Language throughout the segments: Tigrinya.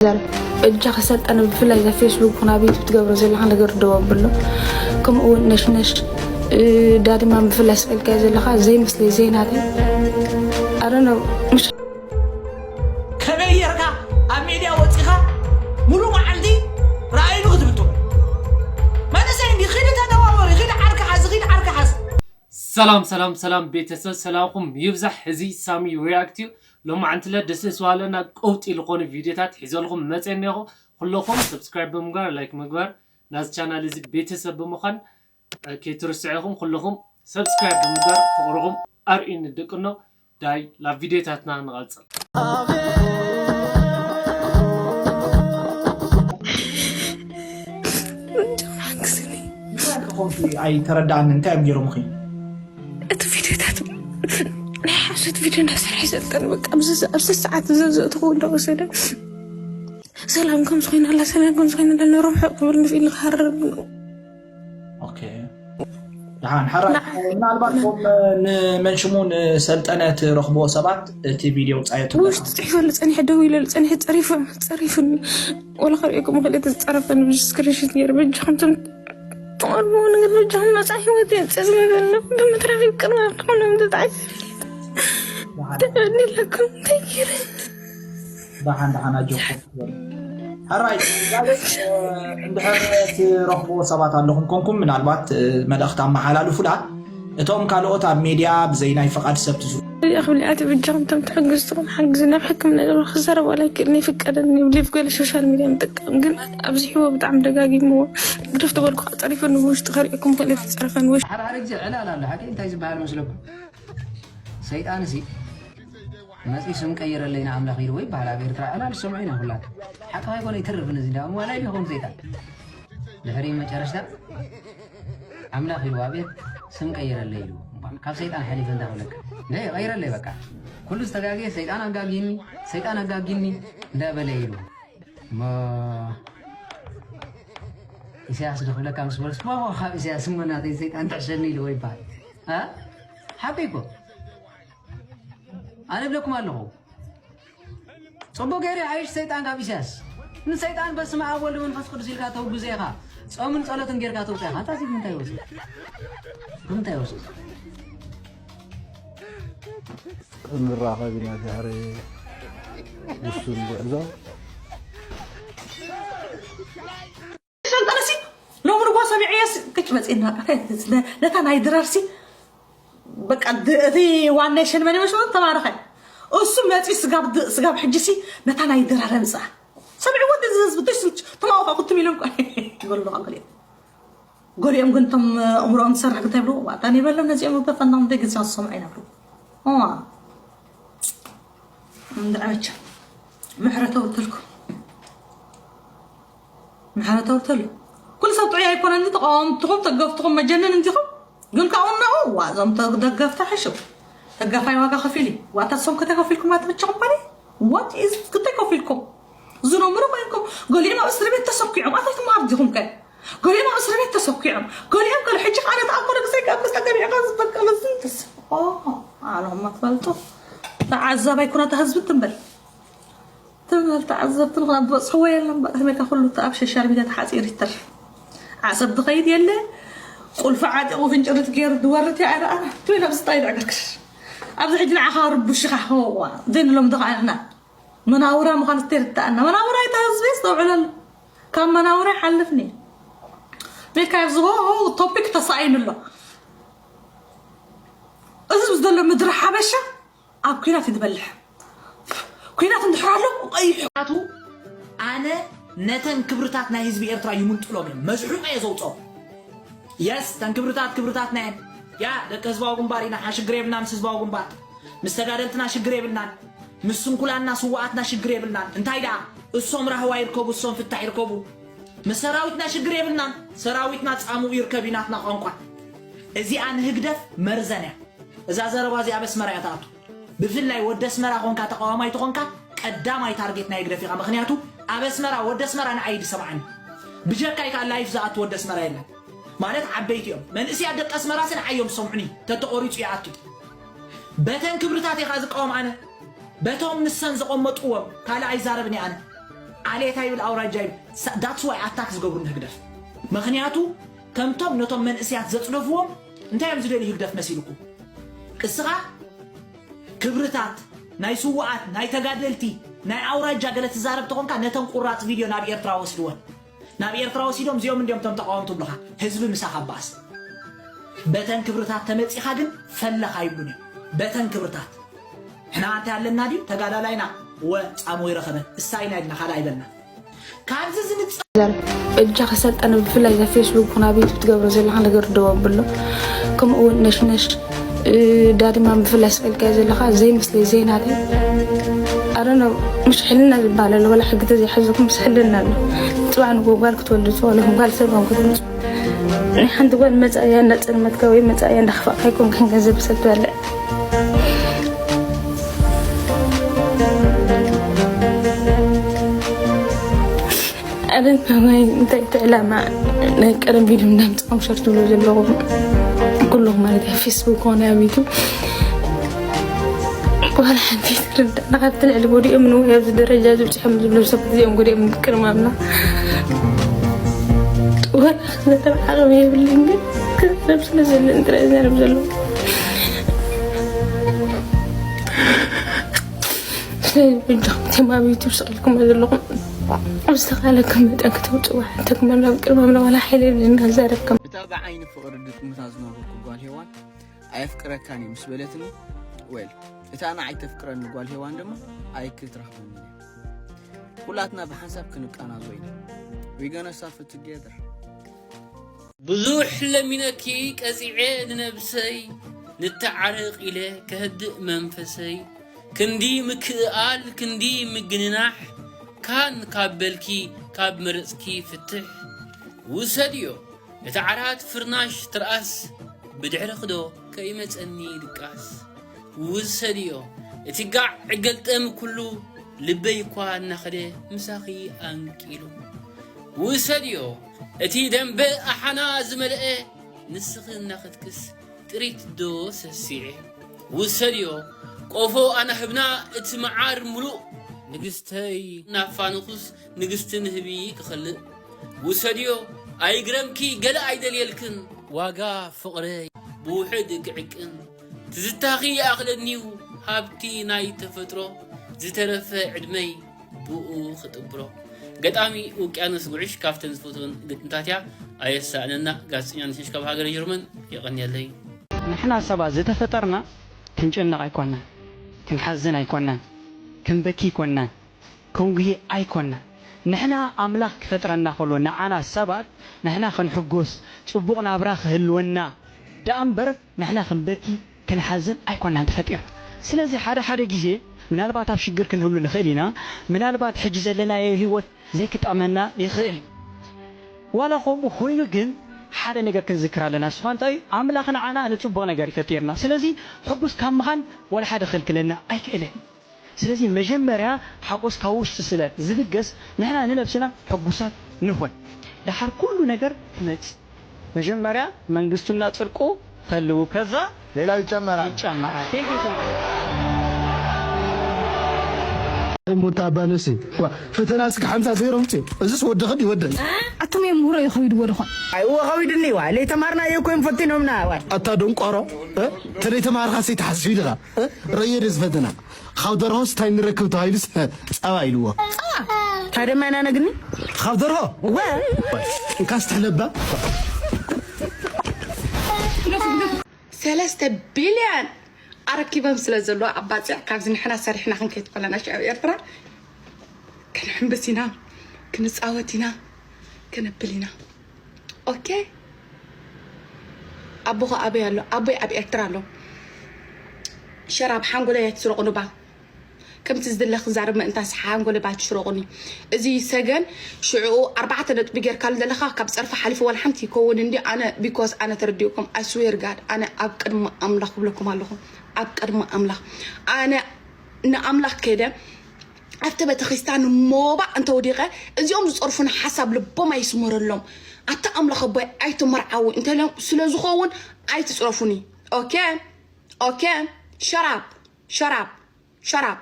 ዛረብ። እጃ ከሰልጠነ ብፍላይ እዛ ፌስቡክ ይኹን ኣብ ዩቱብ ትገብሮ ዘለኻ ነገር ደው ኣብሎ። ከምኡ እውን ነሽነሽ፣ እ፣ ዳድማ ብፍላይ ስቀልካዮ ዘለኻ ዘይመስለይ ዘይናተይ። I don't know፣ ምሽ- ከመይ ጌርካ ኣብ ሜድያ ወፂኻ ሙሉ መዓልቲ ረኣይሉ ክትብቶ? መንእሰይ እንዲ ኺድ ተደዋወሪ፣ ኺድ ዓርኪ ሓዚ፣ ኺድ ዓርኪ ሓዚ። ሰላም ሰላም ሰላም ቤተሰብ፣ ሰላምኩም ይብዛሕ። እዚ ሳሚ ሪያክት እዩ። ሎማዓንትለ ደስ ደስ በሃለና ቀውጢ ዝኾኑ ቪዲዮታት ሒዘልኩም መፀ እኒኹ። ኩለኹም ሰብስክራይብ ብምግባር፣ ላይክ ምግባር፣ ናዚ ቻናል እዚ ቤተሰብ ብምዃን፣ እ፣ ከይትርስዑ ኢኹም። ኩለኹም ሰብስክራይብ ብምግባር ፍቕርኹም ኣርእዩኒ ደቅኖ። ዳይ ላብ ቪዲዮታትና ንቐፅል። ሓግዝኒ። ኣይተረዳኣኒ። እንታይ እዮም ገይሮምኺ? እቲ ቪዲዮታት ናይ ሓሶት ቪዲዮ እንዳሰርሐ ይሰልጠን። በቃ ኣብዚ ኣብዚ ሰዓት እዚ ዘእትኹ እንዳወሰደ ሰላም ከም ዝኾይናላ፣ ሰላም ከም ዝኾይናላ ንረብሖ ክብል ንፍኢል ንክሃረብ ነው። ኦኬ። ደሓን ሓራይ፣ ምናልባት እቶም ንመንሽሙ ንሰልጠነ ትረኽብዎ ሰባት እቲ ቪድዮ ውፃዮ ትብለና። ውሽጢ ፅሒፈሉ ፀኒሐ፣ ደው ኢለሉ ፀኒሐ፣ ፀሪፉ ፀሪፉኒ። ወላ ከርእየኩም ክእል እቲ ዝፀረፈኒ ብስክሪንሽት ገይረ በጃኹም ቶም ትቐርብዎ ነገር በጃኹም መፃኢ ህይወት የንፅር ዝበለኒ ብምትራፍ ይቅር በልኩም። ምንታይ ተበዲለኩም እንታይ ገይረ? ደሓን ደሓን ኣጆኹም። ሕራይ ጋለይ፣ እ፣ እንድሕር ትረኽብዎ ሰባት ኣለኹም ኮንኩም ምናልባት፣ እ፣ መልእኽቲ ኣመሓላልፉላ። እቶም ካልኦት ኣብ ሜድያ ብዘይ ናይ ፍቓድ ሰብ ትዝሩ እዚኣ ክብል እያ ትብጃኹም ቶም ትሕግዝትኹም ሓግዚ ናብ ሕክምና ኢሉ ክዛረብ ዋላ ይክእል ይፍቀደኒ ይብል ይፍቀደ ሶሻል ሚድያ ምጥቃም ግን ኣብዚሕዎ ብጣዕሚ ደጋጊምዎ ግደፍ ተበልኩ ፀሪፈኒ ብውሽጢ ከርእየኩም ከለ ተፀረፈኒ ወይ ሓደ ሓደ ግዜ ዕላል ኣሎ ሓቂ እንታይ ዝበሃል መስለኩም ሰይጣን ሲ መፂ ስም ቀይረለይ ንኣምላኽ ኢልዎ ይበሃል ኣብ ኤርትራ ዕላል ዝሰምዑ ኢና ኩላትና ሓቂ ኣይኮነ ይትርፍ ነዚ እንዳ ዋላ ይኸውን ሰይጣን ድሕሪ መጨረሽታ ኣምላኽ ኢልዎ ኣብ ኤር ስም ቀይረለይ ኢልዎ እምኳን ካብ ሰይጣን ሓሊፈ እንታይ ክብለካ ለ ቀይረለይ በቃ ኩሉ ዝተጋግየ ሰይጣን ኣጋጊኒ ሰይጣን ኣጋጊኒ እንዳበለ ኢልዎ እሞ ኢሳያስ ዶ ክብለካ ምስ በለስ ዋዋ ካብ ኢሳያስ እሞ ናተይ ሰይጣን ትሕሸኒ ኢልዎ ይበሃል ሓቂ እኮ ኣነ እብለኩም ኣለኹ ፅቡቅ ገይረ ይሓይሽ ሰይጣን ካብ ኢሳያስ ንሰይጣን በስመ ኣብ ወልድ መንፈስ ቅዱስ ኢልካ ተውግዘ ኢኻ ፆምን ፀሎትን ጌርካ ተውፀ ኢኻ እንታይ እንታይ ይወፅእ እንታይ ይወፅእ ንራኸብ ኢና ድሕሪ ውሱን ጉዕዞ ሰልጠነሲ ሎሚ ንግሆ ሰሚዐየስ ቅጭ መፅና ነታ ናይ ድራርሲ በቃ እቲ ዋና ሸልመን ይመስሎ ተባረኸ እሱ መፂ ስጋብ ስጋብ ሕጂሲ ነታ ናይ ድራር ኣምፅኣ ሰሚዕዎ እዚ ህዝቢ ደስ ዝብል ተማውካ ኩትም ኢሎም ይበሉ ገሊኦም ገሊኦም ግን ቶም እምሮኦም ዝሰርሕ እንታይ ይብሉ ዋጣን ይበሎም ነዚኦም በፈናም ደግዛ ዝሰምዑ ይነብሩ እንድዕመቸ ምሕረት ኣውርደልኩም ምሕረት ኣውርደሉ ኩሉ ሰብ ጥዑይ ኣይኮነን ተቃወምትኹም ተገፍትኹም መጀንን እንዲኹም ግን ካብኡ እናኡ ዋ እዞም ደገፍቲ ሕሽው ደጋፋይ ዋጋ ከፊሉ እዩ ዋታ ሶም ከተከፊልኩም ኣትብቸኹም ባኒ what is ክታይ ከፊልኩም ዝነምሩ ኮይንኩም ገሊኦም ኣብ እስር ቤት ተሰኪዖም ኣታይ ትማር ዲኹም ከ ገሊኦም ኣብ እስር ቤት ተሰኪዖም ገሊኦም ከ ሕጂ ከኣ ነቲ ኣኮነ ግዜ ካብ ክስተ ገቢዕካ ዝበቀለ ዝንትስ ኣለኹም ኣትፈልጡ ተዓዛባይ ኩነታ ህዝቢ ትንበል ትንበል ተዓዘብቲ ንኹና ዝበፅሕዎ የለን በቃ ከመይካ ኩሉ እቲ ኣብ ሸሻል ሚድያ ተሓፂሩ ይተርፍ ዓሰብ ዝኸይድ የለ ቁልፊ ዓጢቑ ፍንጭርት ገይሩ ዝወርድ እያ ኣይረኣና ትብል ኣብዚ ጣይ ድዕግርግር ኣብዚ ሕጂ ንዓኻ ርቡሽኻ ዋ ዘይንሎም ዝኸኣልና መናውራ ምዃን ዝተርዳእና መናውራ ይታ ህዝቢ የስተውዕለሉ ካብ መናውራ ይሓልፍኒ ቤካ ዝሆ ቶፒክ ተሳኢኑ ኣሎ እዚ ዘሎ ምድሪ ሓበሻ ኣብ ኩናት ይትበልሕ ኩናት እንድሕር ኣሎ ቀይሑ ኣነ ነተን ክብርታት ናይ ህዝቢ ኤርትራ ይምንጥሎም እዮም መዝሑቀ እየ ዘውፅኦም የስ ተን ክብርታት ክብርታት ናየን ያ ደቂ ህዝባዊ ግንባር ኢና ሓሽግር የብልና ምስ ህዝባዊ ግንባር ምስ ተጋደልትና ሽግር የብልናን ምስ ስንኩላንና ስዋኣትና ሽግር የብልናን እንታይ ደኣ እሶም ራህዋ ይርከቡ እሶም ፍታሕ ይርከቡ ምስ ሰራዊትና ሽግር የብልናን ሰራዊትና ፃምኡ ይርከብ እዩ ናትና ቋንቋ እዚኣ ንህግደፍ መርዘን እያ እዛ ዘረባ እዚኣ ኣብ ኣስመራ እያ ትኣቱ ብፍላይ ወዲ ኣስመራ ኾንካ ተቃዋማይ ተኾንካ ቀዳማይ ታርጌት ናይ ህግደፍ ኢኻ ምኽንያቱ ኣብ ኣስመራ ወዲ ኣስመራ ንዓይ ድሰምዓኒ ብጀካይ ከዓ ላይፍ ዝኣቱ ወዲ ኣስመራ የለን ማለት ዓበይቲ እዮም መንእስያት ደቂ ኣስመራሲ ንዓዮም ዝሰምዑኒ ተተቆሪፁ ይኣቱ በተን ክብርታት ኢኻ ዝቃወም ኣነ በቶም ንሰን ዘቐመጥዎም ካልእ ኣይዛረብን ኣነ ዓሌታ ይብል ኣውራጃ ይብል። That's why ኣታክ ዝገብሩ ንህግደፍ። ምኽንያቱ ከምቶም ነቶም መንእሰያት ዘጽደፍዎም እንታይ እዮም ዝደልዩ ህግደፍ መሲልኩም? እስኻ ክብርታት ናይ ስውኣት ናይ ተጋደልቲ ናይ ኣውራጃ ገለ ትዛረብ ተኾንካ ነተን ቁራጽ ቪድዮ ናብ ኤርትራ ወስድወን። ናብ ኤርትራ ወሲዶም እዚኦም እንዲኦም ቶም ተቃወምቲ ብለኻ ህዝቢ ምሳኻ ባስ። በተን ክብርታት ተመጺኻ ግን ፈለኻ ይብሉን እዮም። በተን ክብርታት ሕና እንታይ ኣለና ድዩ ተጋዳላይና ወ ጻሞ ይረኸበን እሳይና ኢልና ካልኣ ይበልና። ካብዚ ዝንጻ እጃ ከሰልጠነ ብፍላይ እዛ ፌስቡክ ይኹን ኣብ ዩቱብ ትገብሮ ዘለኻ ነገር ደው ኣብሎ። ከምኡ እውን ነሽነሽ እ፣ ዳድማ ብፍላይ ስቕ ኢልካዮ ዘለኻ ዘይመስለይ ዘይናተይ ኣረኖ። ምሽ ሕልና ዝበሃል ኣሎ ወላ ሕጊ ተዘይሓዘኩም ምስ ሕልና ኣሎ። ፅባሕ ንጎ ጓል ክትወልዱ ፅዋ ኣለኹም ጓል ሰብ ኮንኩም ናይ ሓንቲ ጓል መፃእያ እንዳፀልመትካ ወይ መፃእያ እንዳኽፋእካ ኣይኮንክን ገንዘብ ሰብ ትበልዕ። ኣረ ከማይ እንታይ እቲ ዕላማ ናይ ቀደም ቪድዮ እንዳምፅኦም ሸር ትብሉ ዘለኹም ኩልኹም ማለት እያ ፌስቡክ ኮነ ኣብ ዩቱብ ዋላ ሓንቲ ትርዳእና ካብቲ ልዕሊ ጎዲኦም ንወይ ኣብዚ ደረጃ እዚ ብፅሖም ዝብሉ ሰባት እዚኦም ጎዲኦም ቅድሚ ኣምላኽ ወላ ክዛረብ ዓቕሚ የብልን ግን ክዛረብ ስለ ዘለኒ ጥራይ ይዛረብ ዘለኹ ስለዚ ብጃኹም ቴማ ኣብ ዩቱብ ስቕ ኢልኩም ዘለኹም ኣብ ዝተኻለኩም መጠን ክተውፅዋ ሕተግመሉ ኣብ ቅድሚ ኣምላኽ ዋላ ሓይሊ የብልን ክዛረብ ከም እታ ብዓይኒ ፍቕሪ ድጥምታ ዝነበርኩ ጓል ሄዋን ኣየፍቅረካን እዩ ምስ በለትኒ well እታ ንዓይ ተፍቅረኒ ጓል ሄዋን ድማ ኣይክትረኽበኒ እያ ኩላትና ብሓንሳብ ክንቀናዞ ኢና we gonna suffer together ብዙሕ ለሚነኪ ቀጺዐ ንነብሰይ ንተዓረቕ ኢለ ከህድእ መንፈሰይ ክንዲ ምክእኣል ክንዲ ምግንናሕ ካን ካብ በልኪ ካብ መረጽኪ ፍትሕ ውሰድዮ እቲ ዓራት ፍርናሽ ትርኣስ ብድሕርኺዶ ከይመጸኒ ድቃስ ውሰድዮ እቲ ጋዕ ዕገልጠም ኩሉ ልበይ እኳ እናኸደ ምሳኺ ኣንቂሉ ውሰድዮ እቲ ደንበ ኣሓና ዝመልአ ንስኺ እናኸትክስ ጥሪት ዶ ሰሲዐ ውሰድዮ ቆፎ ኣናህብና እቲ መዓር ሙሉእ ንግስተይ ናፋንኹስ ንግስቲ ንህቢ ክኸልእ ውሰድዮ ኣይግረምኪ ገለ ኣይደልየልክን ዋጋ ፍቕረይ ብውሕድ ክዕቅን ትዝታኺ ይኣኽለኒዩ ሃብቲ ናይ ተፈጥሮ ዝተረፈ ዕድመይ ብኡ ክጥብሮ። ገጣሚ ውቅያኖስ ጉዕሽ ካብተን ዝፈትወን ግጥምታት እያ ኣየሳእነና ጋዜጠኛ ነሽነሽ ካብ ሃገረ ጀርመን የቐንየለይ። ንሕና ሰባት ዝተፈጠርና ክንጭነቕ ኣይኮናን፣ ክንሓዝን ኣይኮናን፣ ክንበኪ ኣይኮናን፣ ክንጉሂ ኣይኮናን። ንሕና ኣምላኽ ክፈጥረና ከሎ ንዓና ሰባት ንሕና ክንሕጎስ፣ ጽቡቕ ናብራ ክህልወና ደኣ እምበር ንሕና ክንበኪ ክንሓዝን ኣይኮናን ተፈጢርና። ስለዚ ሓደ ሓደ ግዜ ምናልባት ኣብ ሽግር ክንህሉ ንኽእል ኢና። ምናልባት ሕጂ ዘለናዮ ህይወት ዘይክጠቕመና ይኽእል እዩ። ዋላ ከምኡ ኮይኑ ግን ሓደ ነገር ክንዝክር ኣለና። ንሱ ኸኣ እንታይ እዩ? ኣምላኽ ንዓና ንጽቡቕ ነገር እዩ ፈጢርና። ስለዚ ሕጉስ ካብ ምዃን ዋላ ሓደ ክኽልክለና ኣይክእልን። ስለዚ መጀመርያ ሓጎስ ካብ ውሽጢ ስለ ዝብገስ ንሕና ንነብስና ሕጉሳት ንኹን። ደሓር ኩሉ ነገር ክመጽእ። መጀመርያ መንግስቱና ጽድቁ ፈልዉ ከዛ ሌላው ይጨመራል። ይጨመራል። ሙታ ባነሲ ፈተና እስከ ሓምሳ ዜሮ ምጽእ እዚስ ወደኸ ይወደን ኣቱም እዮም ምህሮ ይኸይድዎ ድኾን እወ ከዊድኒ ዋ ለይተማርና እየ ኮይም ፈቲኖምና ዋ ኣታ ደንቋሮ ተለይ ተማርካ ሰይተሓስቢ ድኻ ረየደ ዝፈተና ካብ ደርሆስ እንታይ ንረክብ ተባሂሉስ ጸባ ኢልዎ ታደማ ኢና ነግኒ ካብ ደርሆ እንካስ ትሕለባ ሰለስተ ቢልያን ኣረኪቦም ስለ ዘለዋ ኣብ ባፅዕ ካብዚ ንሕና ሰሪሕና ክንከይድ ከለና ሽዑ ኤርትራ ክንሕንብስ ኢና ክንፃወት ኢና ክነብል ኢና ኦኬ ኣቦኸ ኣበይ ኣሎ ኣቦይ ኣብ ኤርትራ ኣሎ ሸራብ ሓንጎለይ ኣይትስረቑ ንባ ከምቲ ዝድለ ክዛረብ ምእንታስ ሓንጎለ ባች ሽሮቑኒ እዚ ሰገን ሽዑ ኣርባዕተ ነጥቢ ጌርካሉ ዘለኻ ካብ ጸርፊ ሓሊፉ ዋላ ሓንቲ ይከውን እንዲ ኣነ because ኣነ ተረዲኡኩም I swear God ኣነ ኣብ ቅድሚ ኣምላኽ ክብለኩም ኣለኹ ኣብ ቅድሚ ኣምላኽ ኣነ ንኣምላኽ ከይደ ኣብቲ ቤተክርስትያን ሞባእ እንተወዲቐ እዚኦም ዝፀርፉኒ ሓሳብ ልቦም ኣይስመረሎም ኣታ ኣምላኽ ኣቦይ ኣይትመርዓዊ እንተልዮም ስለዝኸውን ኣይትፅረፉኒ okay okay shut up shut up shut up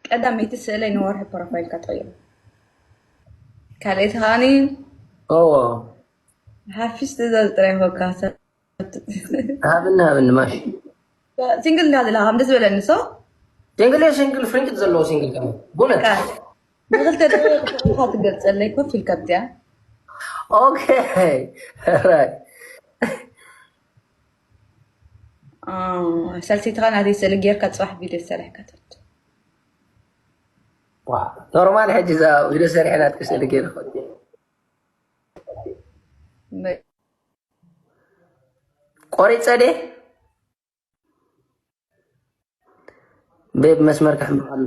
ቀዳመይቲ ስእለይ ንወርሒ ፕሮፋይልካ ጠይሩ። ካልኣይቲ ከዓኒ እዎ ሓፊሽ ትእዛዝ ጥራይ ኮካ። ሃብኒ ሃብኒ ማሽ ሲንግል እንዳ ዘለካ ከም ደስ ዝበለኒ ሶ ሲንግል እየ ሲንግል ፍሪንክት ዘለዎ ሲንግል ከመ ብእውነት ብክልተ ደቂቃ ትገልፀለይ ኮፍ ኢልካ ብዚኣ ኦኬ ራይት ሰልሲትኻ ናተይ ስእሊ ጌርካ ፅባሕ ቪድዮ ዝሰሪሕካ ትርድ ኖርማል ሕጂ እዛ ቪድዮ ሰሪሐ ናትኪ ስእሊ ገይረ ቆሪፀ ደ ቤብ መስመር ከሕምቕ ኣሎ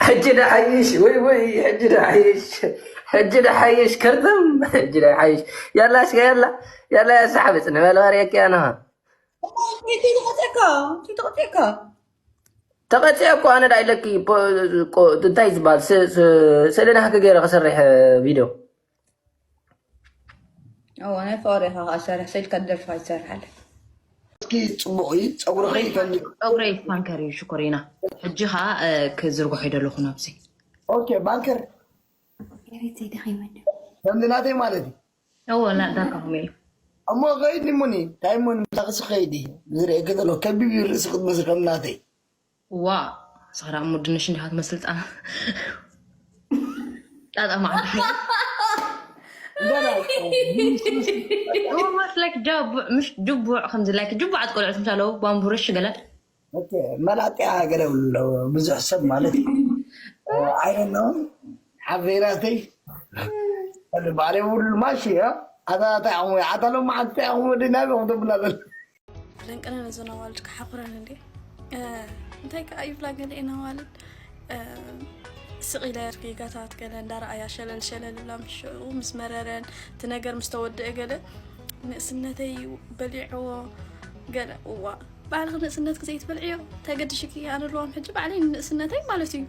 ሕጂ ደሓይሽ ወይ ወይ ሕጂ ደሓይሽ ሕጂ ደሓይሽ ከርተም ሕጂ ደሓይሽ ያላ እስከ ያላ ያላ ያሳሓብፅ ንበል ወሬ ያና ተቆፂእካ ተቆፂእካ ተቐፂዐ እኮ ኣነ ዳ ኢለኪ እንታይ ዝበሃል ስእሊ ናህኪ ገይረ ክሰርሕ ቪድዮ እዋ ናይ ፍቕሪ ኢኻ ከዓ ሰርሕ ስኢልካ ደርፊ ኣይትሰርሓለ እስኪ ፅቡቕ እዩ ፀጉርኺ ከም ፀጉረይ ስፓንከር እዩ ሽኮሪና ሕጂ ከዓ ክዝርግሖ ይደለኹ ናብዚ ኦኬ ባንከር ገሬት ዘይደኺመኒ ከምዚ ናተይ ማለት እዩ እዎ ናዳካኹም እዩ እሞ ከይድ እሞኒ እንታይ እሞ ንምሳኽሲ ከይድ እዩ ዝርእየኪ ዘሎ ከቢብ እዩ ርእሲ ክትመስል ከም ናተይ ዋ ስኽራ እሞ ድንሽ እንዲኻ ትመስል ጣ ጣጣ ማዕዳ መስለክ ጃቡዕ ምሽ ጅቡዕ ከምዚ ላይክ ጅቡዓት ቆልዑት ምሻለው ባምቡርሽ ገለ መላጥያ ገለ ኣሎ ብዙሕ ሰብ ማለት እዩ ኣይደነው ሓበይናተይ ባዕለይ ውሉድ ማሽ እያ ኣታ እንታይ ዓቕሙ ኣታ ሎም መዓልቲ እንታይ ዓቕሙ ወዲ ናበይ ክተብላ ዘሎ ደንቅነ ነዞን ኣዋልድ ክሓኹረን እንዴ እንታይ ከዓ ይብላ ገለ ኢና ኣዋልድ ስቕ ኢለ ርኪ ጋታት ገለ እንዳረኣያ ሸለል ሸለል ብላ ምስ ሽዑ ምስ መረረን እቲ ነገር ምስ ተወደአ ገለ ንእስነተይ በሊዕዎ ገለ እዋ ባዕልኺ ንእስነትኪ ዘይትበልዕዮ እንታይ ገድሽኪ ኣነ ኣለዎም ሕጂ ባዕለይ ንእስነተይ ማለት እዩ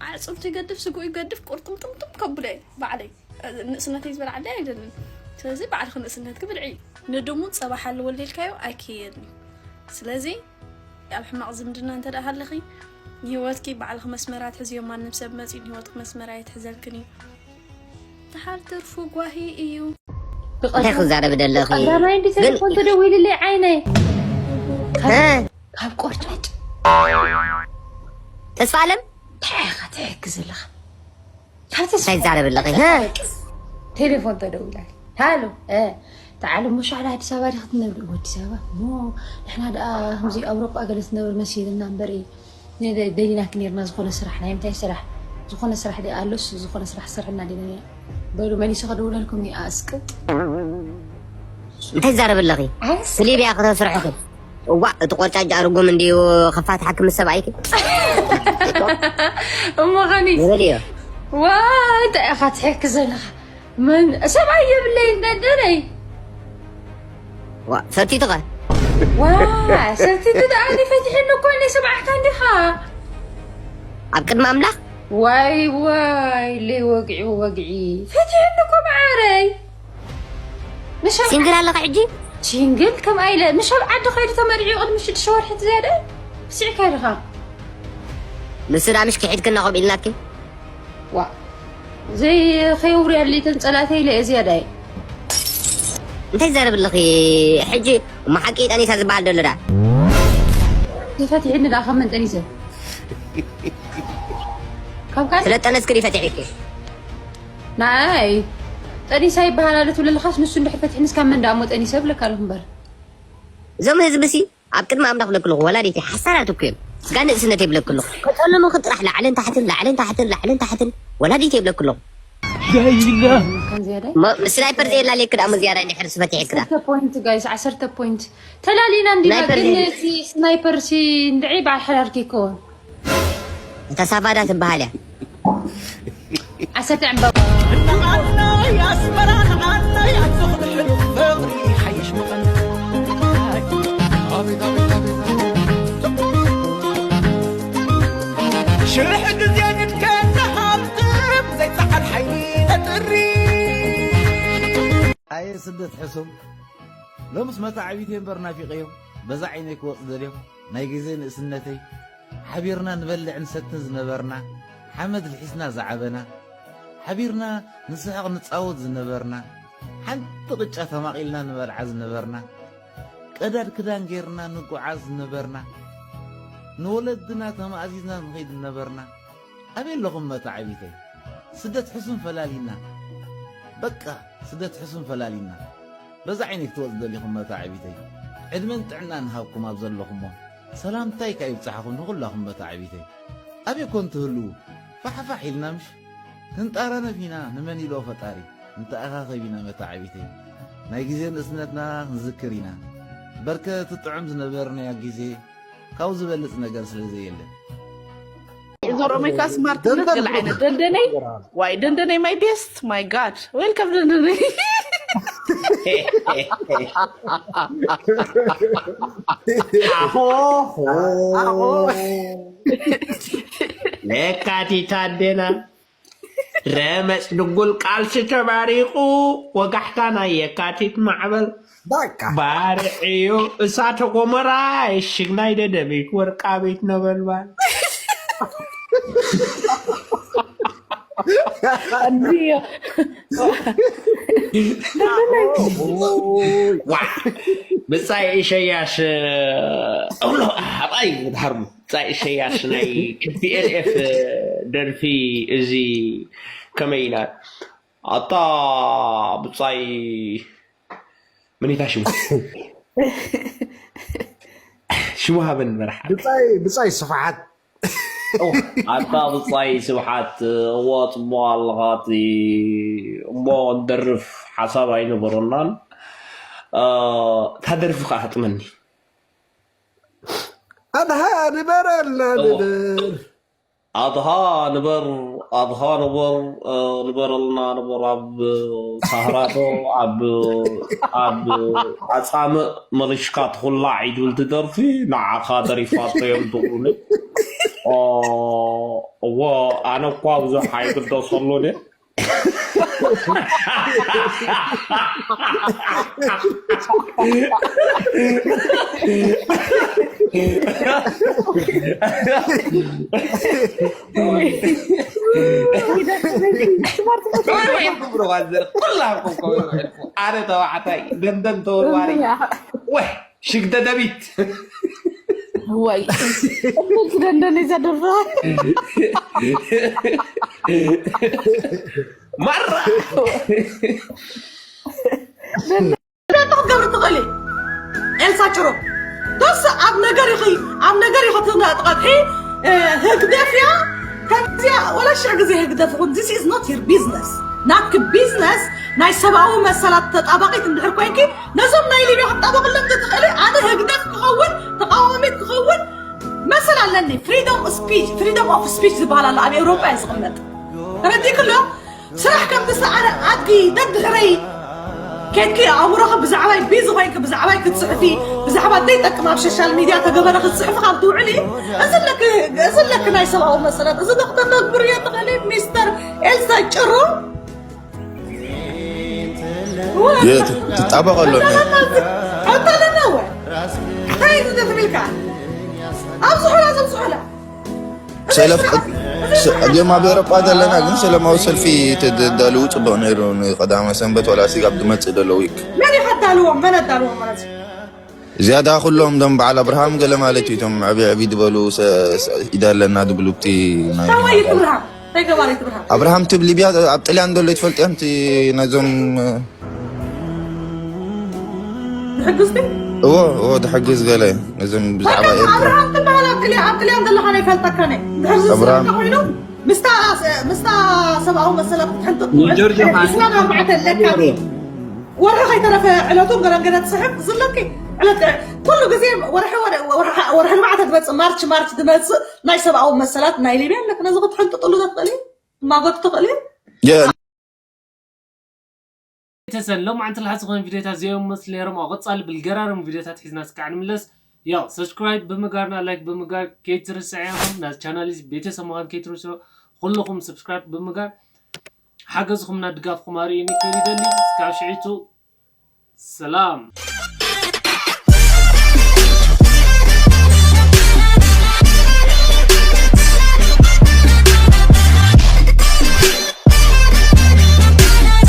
ኣዕፅምቱ ይገድፍ ስጉኡ ይገድፍ ቁርጥምጥምጥም ከብሎ እየ ባዕለይ ንእስነተይ ዝበልዓለይ ኣይደልን ስለዚ ባዕልኺ ንእስነትኪ ብልዒ ንድሙ ፀባ ሓለወለይ ኢልካዮ ኣይክየድን እዩ ስለዚ ኣብ ሕማቕ ዝምድና እንተ ደኣ ሃለኺ ንህይወትኪ ባዕልኺ መስመር ኣትሕዝዮ ማንም ሰብ መፂኡ ንህይወትኪ መስመር ኣይትሕዘልክን እዩ ደሓር ትርፉ ጓሂ እዩ እንታይ ክዛረብ ደለኺ ቀዳማይ እንዲ ግን ቴሌፎን ተደዊልለይ ዓይነይ እ? ካብ ቆርጫጭ ተስፋ ኣለም እንታይ ኢኻ ትሕግዝ ኣለኻ ካብ ተስፋ እንታይ ትዛረብ ኣለኺ እ? ቴሌፎን ተደዊላ ሃሎ እ፣ ተዓለ እሞ ሻዕላ ኣዲስ ኣበባ ዲኺ ትነብሪ እሞ ኣዲስ ኣበባ እሞ ንሕና ደኣ ከምዚ ኣውሮጳ ገለ ትነብር መሲልና እምበር ደሊናኪ ነርና ዝኾነ ስራሕ ናይ ምንታይ ስራሕ ዝኾነ ስራሕ ዲ ኣሎስ ዝኾነ ስራሕ ስርሕና ዲና በሉ መሊሱ ከደውለልኩም ኒ ኣስቅጥ እንታይ ትዛረብ ኣለኺ ዓስ ስሊብያ ከተስርሕኺ እዋ እቲ ቆርጫጫ ርጉም እንድዩ ከፋትሓኪ ምስ ሰብኣይኪ እሞ ኸኒ ንበልዮ ዋ እንታይ ኢኻ ትሕክ ዘለኻ መን ሰብኣይ የብለይ እንደደለይ ዋ ፈቲትኸ ዋ ሰቲቱ ደኣ ፈትሕኒ እኮ ናይ ሰብዓካ እንዲኻ ኣብ ቅድሚ ኣምላኽ ዋይ ዋይ ለይ ወግዒ ወግዒ ፈትሕኒ እኮ መዓረይ ምሽ ኣብ ሲንግል ኣለኻ ሕጂ ሲንግል ከምኣ ኢለ ምሽ ኣብ ዓዲ ኸይዱ ተመሪዑ ቅድሚ ሽዱሽተ ወርሒ ዝያደ ስዕካ ኢልኻ ንሱ ዳ ምሽ ክሒድክና ከምኡ ኢልናኪ ዋ ዘይኸየውርያለይ ተንፀላተ ኢለ እየ ዝያዳይ እንታይ ዘረብ ኣለኺ ሕጂ እሞ ሓቂ ጠኒሳ ዝበሃል ደሎ ዳ ተፈትሕኒ ደኣ ካብ መን ጠኒሰ ካብ ካል ስለ ጠነስክን ይፈትሕኪ ናይ ጠኒሳ ይበሃል ኣለ ትብለልኻስ ንሱ እንድሕር ፈትሕንስ ካብ መን ደኣ እሞ ጠኒሰ እብለካ ኣለኹ እምበር እዞም ህዝቢ ሲ ኣብ ቅድሚ ኣምላኽ ብለክልኹ ወላዲተይ ሓሳራት እኮ እዮም ስጋ ንእስነት የብለክልኹ ከጠልሙኺ ጥራሕ ላዕልን ታሕትን ላዕልን ታሕትን ላዕልን ታሕትን ወላዲተይ የብለክልኹ ከምዚያዳይ ስናይፐር ዘየላለየክ ደኣ ዝያዳ እንድሕር ስፈትሕክ ደኣ ፖይንት ጋይስ ዓሰርተ ፖይንት ተላሊና እንዲና ስናይፐር ግን ዘየለ- እቲ ስናይፐር ሲ እንድዒ በዓል ሓዳርኪ ይከውን እታ ሳቫዳ ትበሃል እያ ዓሰርተ ዕምባባ ንዓናይ ኣስመራ ንዓናይ ኣዞ ክምሕሉ ፍቕሪ ሓይሽ መቐን ሽሕ ግዜ ንድከና ሃብትም ዘይፀዓድ ሓይሊ ተጥሪ ኣየ ስደት ሕሱም ሎምስ መታዕቢተይ እምበር ናፊቀዮም በዛ ዓይነይ ክወፅ ደልዮም ናይ ግዜ ንእስነተይ ሓቢርና ንበልዕ ንሰትን ዝነበርና፣ ሓመድ ልሒስና ዝዓበና፣ ሓቢርና ንስሕቕ ንጻወት ዝነበርና፣ ሓንቲ ቅጫ ተማቒልና ንበልዓ ዝነበርና፣ ቀዳድ ክዳን ጌርና ንጓዓዝ ዝነበርና፣ ንወለድና ተማእዚዝና ንኸይድ ዝነበርና፣ ኣበይ ኣለኹም መታዕቢተይ? ስደት ሕሱም ፈላሊና። በቃ ስደት ሕሱም ፈላሊና። በዛ ዓይነይ ክትወጽ ደሊኹም መታዕቢተይ? ዕድመን ጥዕናን ሃብኩም ኣብ ዘለኹሞ። ሰላምታይ ከኣ ይብጻሕኹም ንኹላኹም መታዕቢተይ። ኣበይ ኮን ትህልዉ? ፋሕፋሕ ኢልና ምሽ? ክንጣራነፍ ኢና ንመን ኢሎ ፈጣሪ። ንተኣኻኸብ ኢና መታዕቢተይ። ናይ ግዜ ንእስነትና ክንዝክር ኢና። በርከ እቲ ጥዑም ዝነበርናዮ ግዜ ካብኡ ዝበልጽ ነገር ስለ ዘየለ። እዞም ሮሜካ ስማርትነት ገለ ዓይነት ደንደነይ ዋይ ደንደነይ my best my god welcome ደንደነይ ለካቲት ኣዴና ረመፅ ድጉል ቃልሲ ተባሪቑ ወጋሕታ ናይ የካቲት ማዕበል በቃ ባርዕዮ እሳተ ጎመራ እሽግ ናይ ደደቢት ወርቃቢት ነበልባል እንዲዮ ዋ ብፃይ ኢሸያሽ እብሎ ኣባይ ድሃርሙ ብፃይ ኢሸያሽ ናይ ፒኤልኤፍ ደርፊ እዚ ከመይ ኢና ኣታ ብፃይ መኒታ ሽሙ ሽሙ ሃበን መርሓ ብፃይ ብፃይ ስፍሓት ኣታ ብፃይ ስብሓት እዋ ፅቡቅ ኣለኻ እቲ እሞ ንደርፍ ሓሳብ ኣይነበረናን እታ ደርፊ ከዓ ህጥመኒ ኣድሃ ንበረልና ንበር ኣድሃ ንበር ኣድሃ ንበር ንበረልና ንበር ኣብ ሳህራዶ ኣብ ኣብ ኣፃምእ መሪሽካ ትኹላዕ ኢትብል ትደርፊ ንዓኻ ደሪፋቶ እዮም ትብሉኒ እዎ ኣነ እኳ ብዙሕ ኣይግደሰሉን እየ ኣነ ተባዕታይ ደንደን ተወርዋሪ ወህ ሽግደ ደቢት ወይ እብልክ ደንደን እዛ ደርፋ ማራ ክትገብሪ ትኽእሊ ኤልሳ ጭሮ ዶስ ኣብ ነገር ኢኺ ኣብ ነገር ኢኺ ትነጥቐጥሒ ህግደፍ እያ ከምዚኣ ወላ ሽሕ ግዜ ህግደፍ ይኹን this is not your business ናትኪ ቢዝነስ ናይ ሰብኣዊ መሰላት ተጣባቂት እንድሕር ኮይንኪ ነዞም ናይ ሊብያ ክትጣበቅሎም ትኽእሊ ኣነ ህግደፍ ክኸውን ተቃዋሚት ክኸውን መሰል ኣለኒ freedom of speech freedom of speech ዝበሃል ኣሎ ኣብ ኤውሮጳ እየ ዝቕመጥ ተረዲእክሎ ስራሕ ከም ዝሰኣነ ኣድጊ ደድሕረይ ኬድኪ ኣእምሮኺ ብዛዕባይ ቢዚ ኮይንኪ ብዛዕባይ ክትፅሕፊ ብዛዕባ ዘይጠቅም ኣብ ሶሻል ሚድያ ተገበረ ክትፅሕፊ ካብ ትውዕሊ እዚ ኣለኪ እዚ ኣለኪ ናይ ሰብኣዊ መሰላት እዚ ዶ ክተተግብርዮ ትኽእሊ ሚስተር ኤልሳ ጭሩ ትጣበቕ ኣሎ እንተለና ወ እንታይ እዩ ዝደትብልካ ኣብዝሑላ ዘብዝሑላ ሰለፍ እዚኦም ኣብ ኤሮጳ ዘለና ግን ሰለማዊ ሰልፊ ተዳልዉ ፅቡቅ ነይሩ ንቀዳመ ሰንበት ዋላ ሲግ ኣብ ድመፅእ ደሎ ዊክ መን እዩ ከዳልዎም መን ኣዳልዎም ማለት እዩ ዝያዳ ኩሎም ዶም በዓል ኣብርሃም ገለ ማለት እዩ እቶም ዕብይ ዕብይ ዝበሉ ኢዳ ኣለና ዝብሉ ብቲ ናይ ታዋይት ብርሃን እንታይ ገባሪት ብርሃን ኣብርሃም ትብ ሊብያ ኣብ ጥልያን ዘሎ ትፈልጥያ ንቲ ነዞም ዝሕግዝቲ እዎ እዎ ትሕግዝ ገለ ነዞም ብዛዕባ ኤርትራ ኣብርሃም ትበሃል ኣብ ጥልያን ኣብ ጥልያን ዘለኻ ናይ ፈልጠካ ነ ድሕር ዝስካ ኮይኑ ምስታ ምስታ ሰብኣዊ መሰላት ክትሕንጥጥ ኢስላም ኣርባዕተ ኣለካ ወርሒ ከይተረፈ ዕለቱ ገረንገረ ትስሕብ ዝለኪ ዕለት ኩሉ ግዜ ወርሒ ወርሒ ልማዕተ ትመፅእ ማርች ማርች ትመፅእ ናይ ሰብኣዊ መሰላት ናይ ሊብያ ኣለክ ነዚ ክትሕንጥጥሉ ዘትኽእል እዩ ማጎት ትኽእል እዩ ቤተሰብ ሎም ዓንትልሓ ዝኾነ ቪዲዮታት እዚኦም መስል ነይሮም ኣብ ቀፃሊ ብልገራርም ቪዲዮታት ሒዝና ስካዕ ንምለስ ያው ሰብስክራይብ ብምጋርና ላይክ ብምጋር ከይትርስዕ ኢኹም ናብ ቻናል ቤተሰብ ምዃን ከይትርስዑ ኩልኹም ሰብስክራይብ ብምጋር ሓገዝኹምና ድጋፍኹም ኣርእዩኒ ክብል ይደሊ እስካብ ሽዒቱ ሰላም